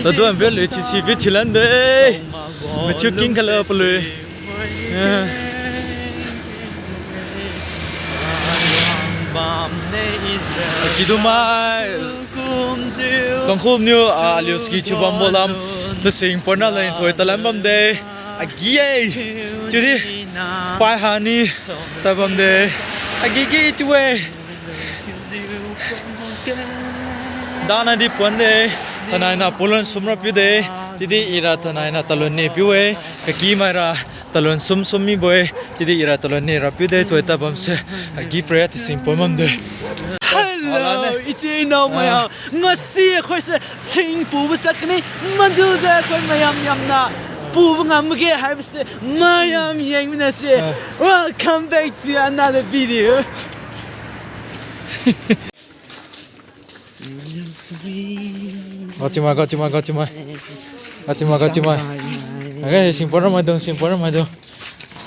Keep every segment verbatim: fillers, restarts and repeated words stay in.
Tadon bia lui chisi bi thilan de. Mathiu king kala palui. Kidu mai. Tangkhul niu, ah, aliu ski chiu bambo lam. Tasing pona la inthoi talan bamde. Agi-e. Chiudi. Pai hani. Tabamde. Agi-gi chiu-e. Dana di puan de, tanaina pulon sumra piu de, chiudi ira tanaina talon ne piu-e, kaki maira talon sum sum mibo-e, chiudi ira talon ne ra piu de, tuai tabamse, agi prayer tasing pon bamde. Hello, ichi nao maya, ngasi khoi se sing pubo chakni, madude khoi mayam yamna, pubo ngam ge haibose, mayam yeng mina se. Welcome back to another video. Gachimai, gachimai, gachimai. Gachimai, gachimai. Aga, singpon ra maidung, singpon ra maidung.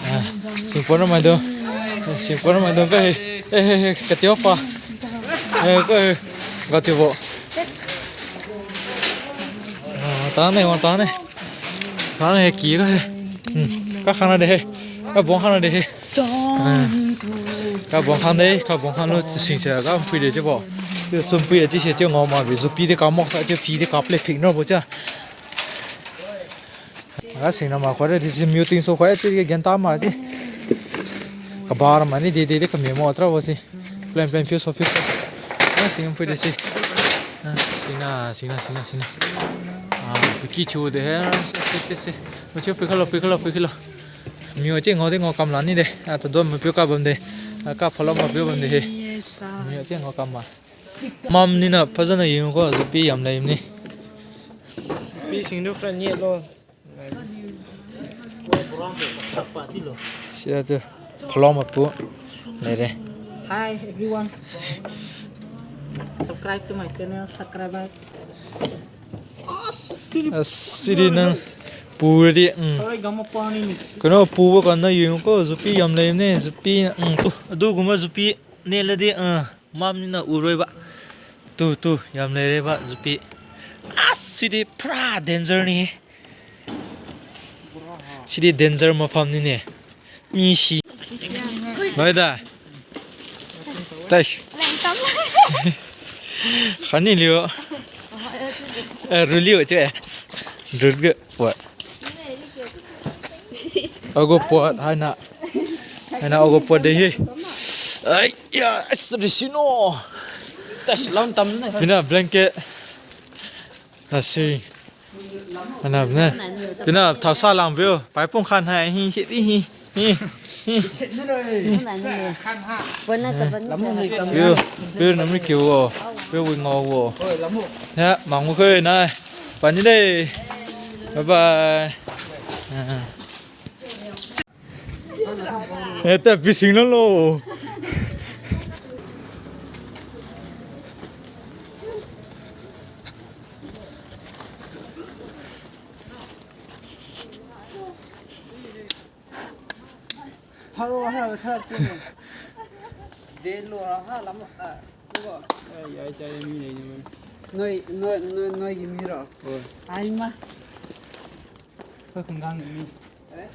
Ah, singpon ra maidung. Singpon ra maidung, ga he. Eh, eh, eh, katio pa. Eh, ga he. Gatibo. Ah, tane, wa tane. Khang he ki ga he. Hmm. Ka khang na de he. Ka bong khang na de he. Ah. Ka bong khang de, ka bong khang lu sing se ga pui de chiubo. Chiu sum pui de chiu se chiu ngao ma bi zu pi de ka mok sa chiu pi de ka ple pik no bo cha. Ga sing na ma khoi de si muting so khoi chiu gen ta ma chiu. Ka bar ma ni de de de ka me mo tra bo si. Plan, plan, piu so, piu so. Ah, sing phui de si. Ah, sing na, sing na, sing na, sing na. Ah, piki chu de he. Se, se, se, se. Machiu phui khalo, phui khalo, phui khalo. Miu chi ngao de ngao kam la ni de. Ah, tadon mapiu ka bam de. Ah, ka phalom mapiu bam de he. Miu chi ngao kam ma. Mam ni na phazan na yeng ko, zu pi yam lai ni. Pi sing du kra ni lo. Sida tu, khalom apu. Nere. Hi, everyone. Subscribe to my channel, subscribe. Ah, sidi nang pu di, mm. Kano pu bo kan na yung ko, zupi yam lei ne, zupi, mm, tu, adu guma zupi ne la di, ah, mam ni na uroi ba. Tu, tu, yam lei re ba, zupi. Ah, sidi pura danger ni. Sidi danger mafam nine. Mi si. Loi da. Tai. Khani liu. Eh, ru liu che. Ru ge pot. Agu pot, haina. Haina agu pot de hi. Ai, ya, sidi sino. Tai lam tam ne. Bina blanket. Nasi. Anap ne. Pina thao sa lang biu. Pai pung khan hai hi, hi, hi, hi. Hi. Biu, biu nami kiu wo. Biu wi ngao wo. Ya, mang wo khoi nai. Pani de. Bye bye. Ah. Eh, ta bising lo lo. Tharo ha, tharo. De lo ha lam, ah, lo. Eh, ya, ya, ya, mi nei ni. Noi, noi, noi, noi gi mi ro. Oh. Ai ma. Ko kenggang ni. Eh?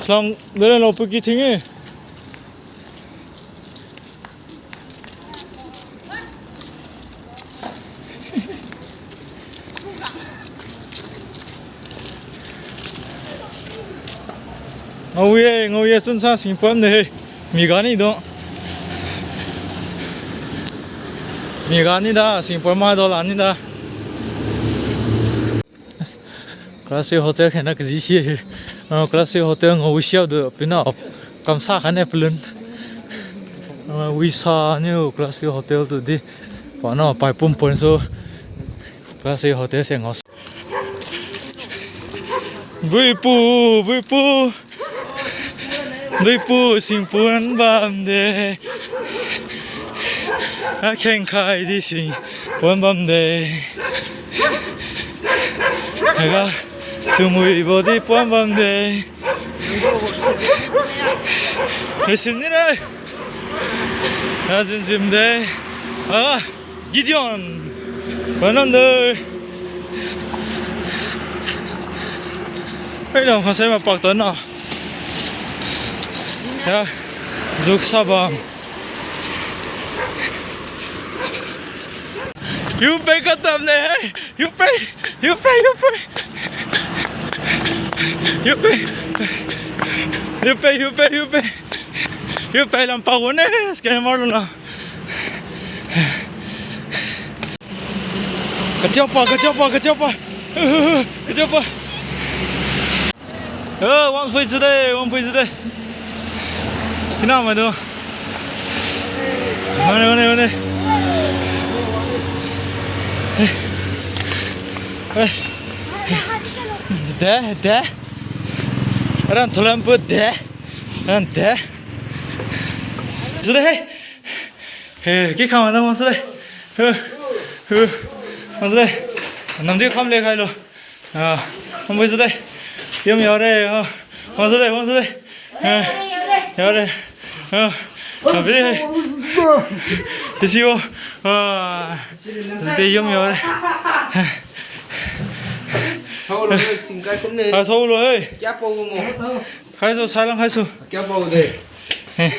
Sang, dere lo puki thingi. Ngao ye, ngao ye, chunsa singpam de he. Mi gani do. Mi gani da, singpam ma do la ni da. Classic Hotel khaina kaji si. Ah, Classic Hotel ngao wisiao du pina kamsa khaine palun. Ah, wisa niu Classic Hotel tu di. Pana pai pum pon so Classic Hotel se ngao. Buipu, buipu. Duipu singpuan bamde. Akheng khaidi singpuan bamde. Aga chunwibo di puan bamde. Resin ni rai. Ajin jimde. Ah, Gideon. Panande. Hei, dam khasai mapak tana. Ya, juk sabam. Yu pei katam ne, hey. Yu pei, yu pei, yu pei. Yu pei. Yu pei, yu pei, yu pei. Yu pei lam pa gu ne, scammer lu na. Katiapa, katiapa, katiapa. Katiapa. Eh, wang phui sude, wang phui sude. Kina mai do. Wane, wane, wane. Eh. Eh. De, de. Aran thulam pu de. Aran de. Sude, hey. He, ki kham na wang sude. He, he. Wang sude. Namdi kham le khai lo. Ah, wang phui sude. Yum yare. Ah, wang sude, wang sude. Ah, yare. Ah, abi. Tisi wo. Ah, sude yum yare. Sao lo, singkai kumne. Ah, sao lo, hey. Kya pao mo? Khai so, salang khai so. Kya pao de? Eh.